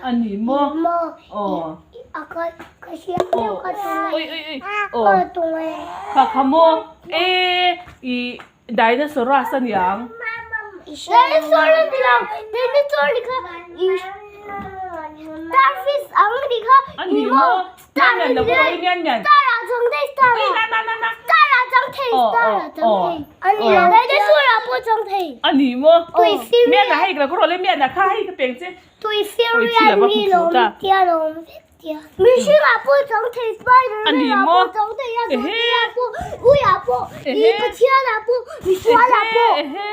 A ni maw? Aw. Ui ui ui. Aw. Kha kha maw? E i dinosaurus a niang. A ni maw? Mian mian lo pawh hi mian mian. Ui na na na na. Aw aw aw. A ni maw? Mian ah hei ka lo ka rawh le mian ah kha hei ka peng che. Ui thil a va hmu fuh ta. A ni maw? Ehe. Ehe. Ehe ehe.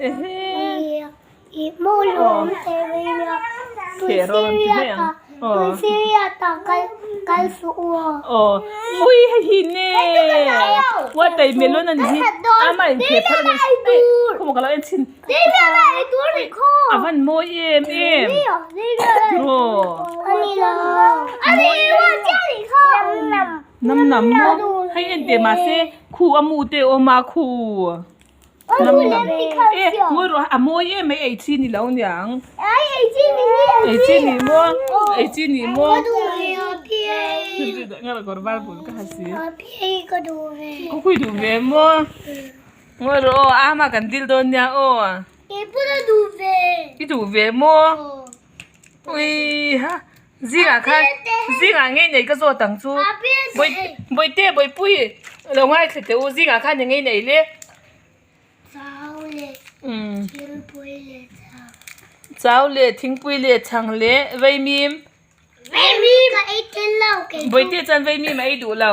Ehe. Aw ui hei hi nge watermelon a ni hi ama in theh phalh a ni khaw maw ka lo en chhin a van mawi em em aw nam nam maw hei en teh mahse khu a mu te a awm a khu. Nam nam e ngawi rawh a mawi em mai ei chi ni lo niang ei chi ni maw ei chi ni maw kawr var bul ka ha si ka khawi duh ve maw ngawi rawh aw a hma kan dil dawn nia aw i duh ve maw ui ha zingah khan zingah ngei nei ka zawt ang chu bawihte bawihpui lo ngaithla teh u zingah khan eng ngei nei le chau leh thingpui leh chhang leh vaimim bawihte chuan vaimim a ei duh lo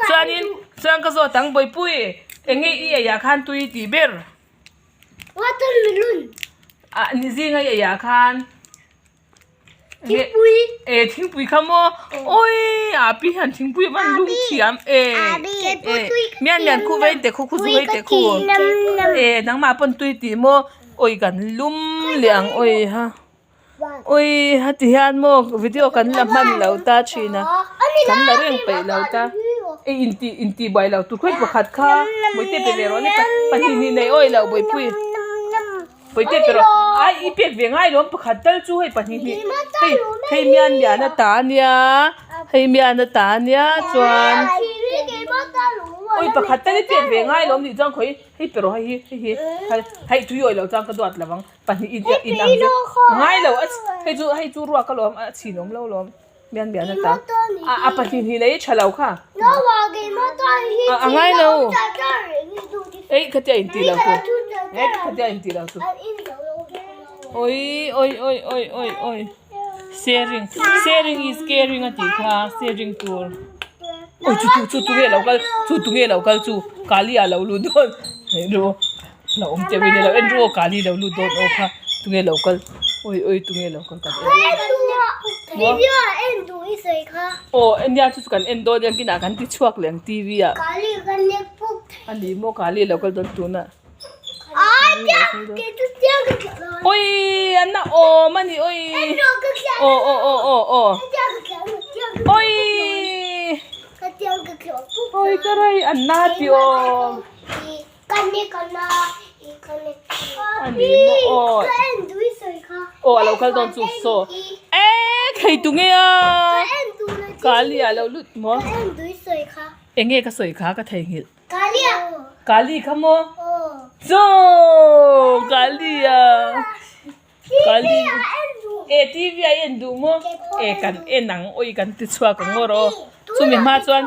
chuanin chuan ka zawt ang bawihpui eng nge i eiah khan tui tih ber. Watermelon. Ah ni zinga i eiah khan. Thingpui. E thingpui kha maw oi a pi hian thingpui a van lum thiam e e mian mian khu vei te khu khu chu vei te khu e nangmah pawn tui tih maw oi kan lum leh ang oi ha oi ha ti hian maw video kan la hman lo ta thin a kan la reng peih lo ta e intih intih buai lo tur khawi pakhat kha bawihte pe ve rawh le pahnih hnih nei awih loh bawihpui bawihte pe rawh ai i pek ve ngai lo pakhat tal chu hei pahnih hnih hei hei mian mian a ta ania hei mian a ta ania chuan awi pakhat tal i pek ve ngai lo nih chuan khawi hei pe rawh hei hi hei hi hei tui awih loh chuan ka duat lo ang. Pahnih in in ang zet ngai lo a hei chu hei chu ruak alawm a chhin awm lo alawm mian mian a ta a a pahnih hnih nei tha lo kha a ngai lo ei khatia in tih lo tur ei khatia in tih lo tur oi oi oi oi oi oi sharing sharing is caring a tih kha sharing tur oi chu chu chu tunge lo kal chu tunge lo kal chu kali ah lo lut dawn hei ru. Lo awm teuh in ilo en ru aw kali lo lut dawn aw kha tunge lo kal oi oi tunge lo kal kan en aw nia chu chu kan en dawn nia kinah kan ti chhuak leh ang tv ah ani maw kali lo kal dawn tunah oi an na awm ani oi aw aw aw aw aw oi oi ka rai an na tih aw. Aw a lo kal dawn chu saw e thei tu nge a kali a lo lut maw eng nge ka sawi kha ka theihnghilh kali kha maw chaw kali a kali e tv a en duh maw e kan en ang awi kan ti chhuak ang ngawr aw chumi hma chuan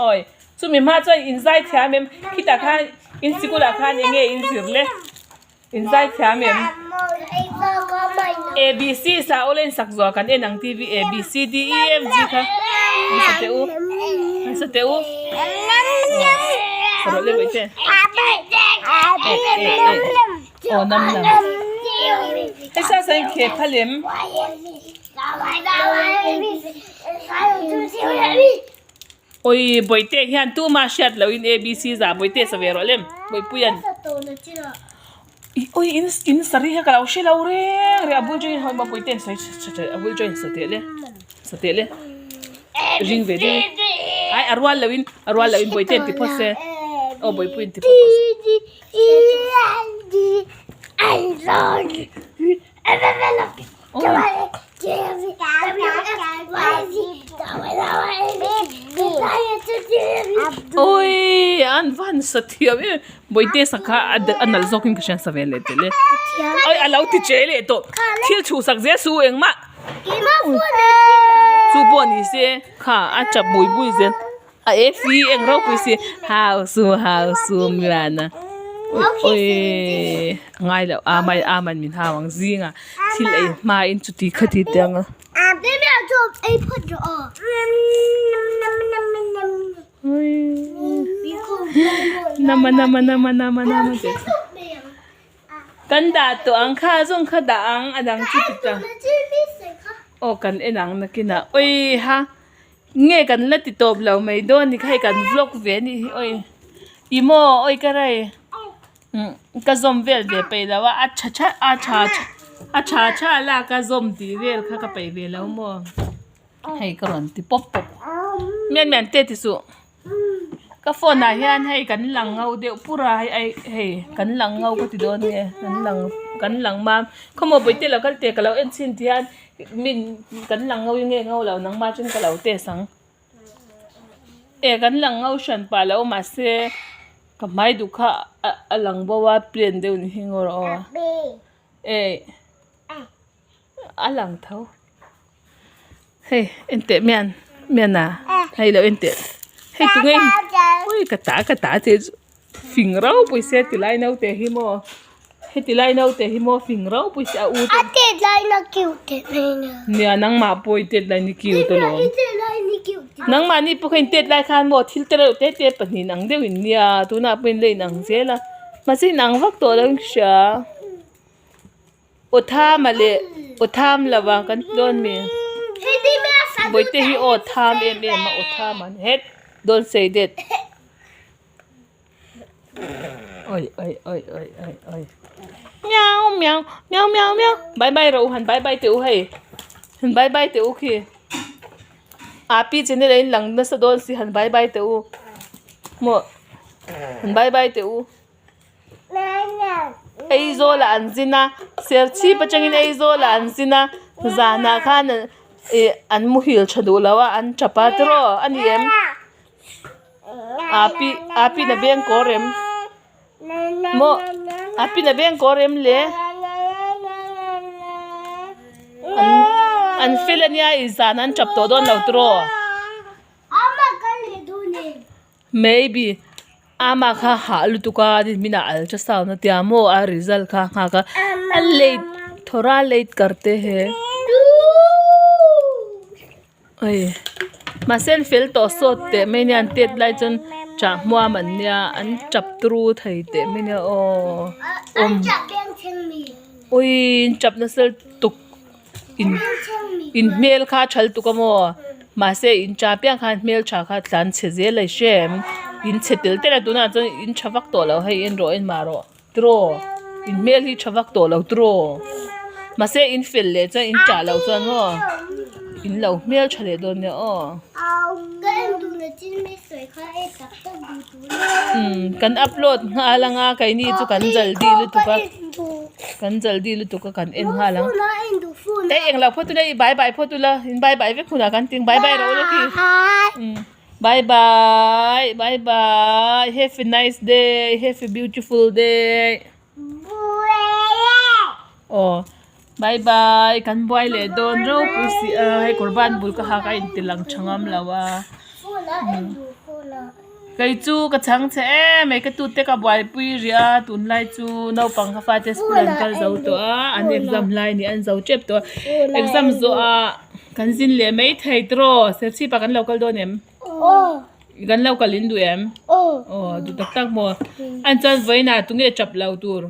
awi. Chumi hma chuan in zai thiam em? Khitah khan in sikulah khan eng nge in zir le? In zai thiam em? A B C sa aw le in sak zuah kan en ang TV A B C D E F G kha an sa teh u an sa teh u sa rawh le wei te e e e aw nam nam hei sa sa in khe phal em? Awi Bawihte hian tuma hriat loh in ABC za Bawihte sa ve rawh lem Bawihpuian. Ih ui in in saree hi ka lo hre lo reng reng a bul chu hei mapui te an sawi tha tha a bul chu a in sa teh le sa teh le ring ve deuh in ai a rual loh in a rual loh in bawihte an ti phawt se aw bawihpui an ti phawt tawh se. Awii an va han sa thiam em bawihte sakha a nalh zawk in ka hria sa ve leh tel e awi a lo ti che leh tawh thil chhuhsak zel su engmah chu pawh ni se kha a tap bui bui zel. A e fi eng ropui si hau su hau su miana ui ngai loh a mai a man min hau ang zinga thil ei hma in chuti khati te anga. Nama nama nama nama nama te kan dah tawh ang kha zawng kha dah ang a dang chu ti ta aw kan en ang nakinah ui ha. Nge kan la ti tawp lo mai dawn ni kha hei kan vlog ve a nih hi awi i maw awi ka rei umm ka zawm vel ve peih lo a a tha tha a tha a tha tha lak a zawm tih vel kha ka peih ve lo maw hei ka rawn ti pawp pawp mian mian te ti suh. Ka phone ah hian hei kan lang ngau deuh pur a hei ai hei kan lang ngau ka ti dawn nge kan lang kan lang mam khawmaw bawihte lo kal teh ka lo en chhin ti hian min kan lang ngau nge ngau lo nangmah chuan ka lo test ang e kan lang ngau hran pah lo mahse ka hmai duh kha a lang bo a plain deuh ni hi ngaw rawh aw e a lang tho. Hei enteh mian mian a hei lo enteh hei tunge ui ka ta ka ta che chu fing rau pui se ti lai naute hi maw heti lai naute hi maw fing rau pui se a u te nia nangmah pawh i tet lai ni kiu te lawm nangmahni pawh kha in tet lai khan maw thil te reuh te te pahnih ang deuh in nia tunah pawh in la inang zel a mahse inang vak tawh lo in ka hria. Aw tham a leh aw tham lo a kan ti dawn mi bawihte hi aw tham em em a aw tham an het don't say that oi oi oi oi oi oi miau miau miau miau miau bye bye rawh u han bye bye teh u hei han bye bye teh u khi api channel ah in lang nasa dawn si han bye bye teh u maw han bye bye teh u. Aizawl ah an zin a Serchhip atangin Aizawl ah an zin a zanah khan ih an muhil tha duh lo a an tap a tiraw a ni em api api na beng kawr em maw api na beng kawr em le an an fel ania ih zan an tap tawh dawn lo tiraw. Maybe ama kha hah lutuk a tin hminah ultrasound a tia maw a result kha a nghak a a late thawra late kar te he oi mahse an fel tawh sawt teh mai nia an tet lai chuan chah hmuam an nia an chap turu thei teh mai nia aw awm ui an chap nasa lutuk. In in hmel kha a tha lutuk a maw mahse in cha piang khan hmeltha kha tlan chhe zel a i hre em in chhe tel tel a tunah chuan in tha vak tawh lo hei en rawh en mah rawh tiraw in hmel hi tha vak tawh lo tiraw mahse in fel leh chuan in tah loh chuan maw in lo hmeltha leh dawn nia aw umm kan upload nghal anga keini chu kan jaldi lutuk a. Kan jaldi lutuk a kan en nghal ang. Hei eng lo phawt ula i bye bye phawt ula in bye bye vek hunah kan ting bye bye rawh ula khi. Bye bye bye bye have a nice day have a beautiful day. Aw bye bye kan buai leh dawn ropui si a hei kawr ban bul ka hak a inti lang tha ngam lo a. Kei chu ka chhang che em mai ka tute ka buaipui rih a tunlai chu naupang kha fate school an kal zo tawh a an exam lai nih an zo tep tawh a exam zawh ah kan zin leh mai thei tiraw serchhip ah kan lo kal dawn em kan lo kal in duh em aw duh tak tak maw an chuan vawiinah tunge chap lo tur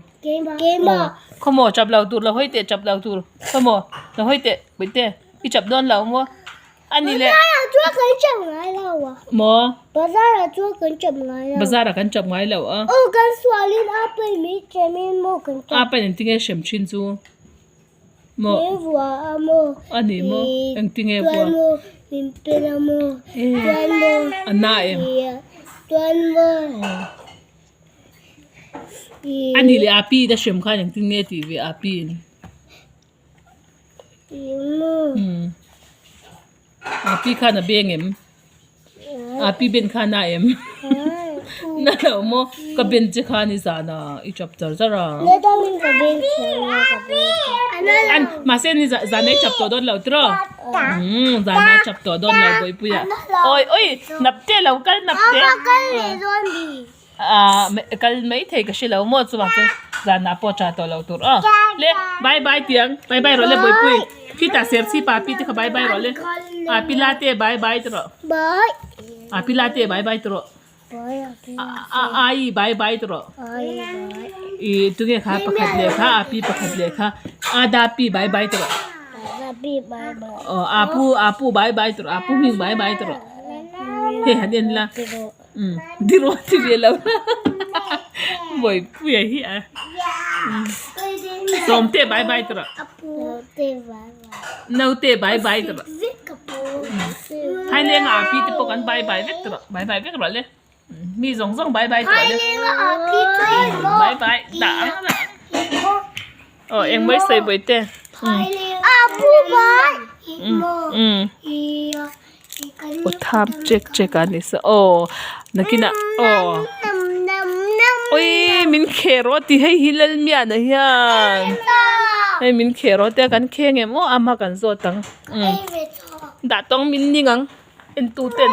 aw khawmaw chap lo tur lo hawi teh chap lo tur khawmaw lo hawi teh puite i chap dawn lo maw. Ani le. Bazar ah chuan kan chap ngai lo a. Maw? Bazar ah chuan kan chap ngai lo. Bazar ah kan chap ngai lo a. Aw kan sualin a pain min hrem in maw kan chap. A pain engtinge hrem thin chu? Maw? Min vua a maw? Ani maw? Engtinge vua? Chuan maw min pen a maw? Chuan maw? A na em? Chuan maw? Ani le a pi te hrem khan engtinge tih ve a pi in? Api khan a beng em? Api ben khan a em? Na lo maw? Ka ben che khan i zan a, i chap char char a. An mahse ni zan a i chap tawh dawn lo tiraw? Umm zan a chap tawh dawn lo bawihpui ah. Awi awi nap te lo kal nap te. Ahh kal mai thei ka hre lo maw chuvang chuan zanah pawh tha tawh lo tur aw le bye bye tiang bye bye rawh le buaipui khitah serchhi papi te kha bye bye rawh le ah pi la te bye bye te rawh ah pi la te bye bye te rawh ah ai bye bye te rawh ih tunge kha pakhat leh kha a pi pakhat leh kha ada pi bye bye te rawh aw apu apu bye bye te rawh apu hming bye bye te rawh hei han en la. Umm diraw ti ve lo Bawipuia hi a Sawmte bye bye tawh rawh Naute bye bye tawh rawh Thailenga api te pawh kan bye bye vek tawh rawh bye bye vek rawh le mi zawng zawng bye bye tawh le bye bye dah ang dah aw engmai sawi bawihte umm umm. Aw thap chek chek a ni sa aw nakinah aw awii min kheh rawh tih hei hi Lalmiana hian hei min kheh rawh tia kan kheng em aw ama kan zawt ang umm dah tawng min ning ang entu ten.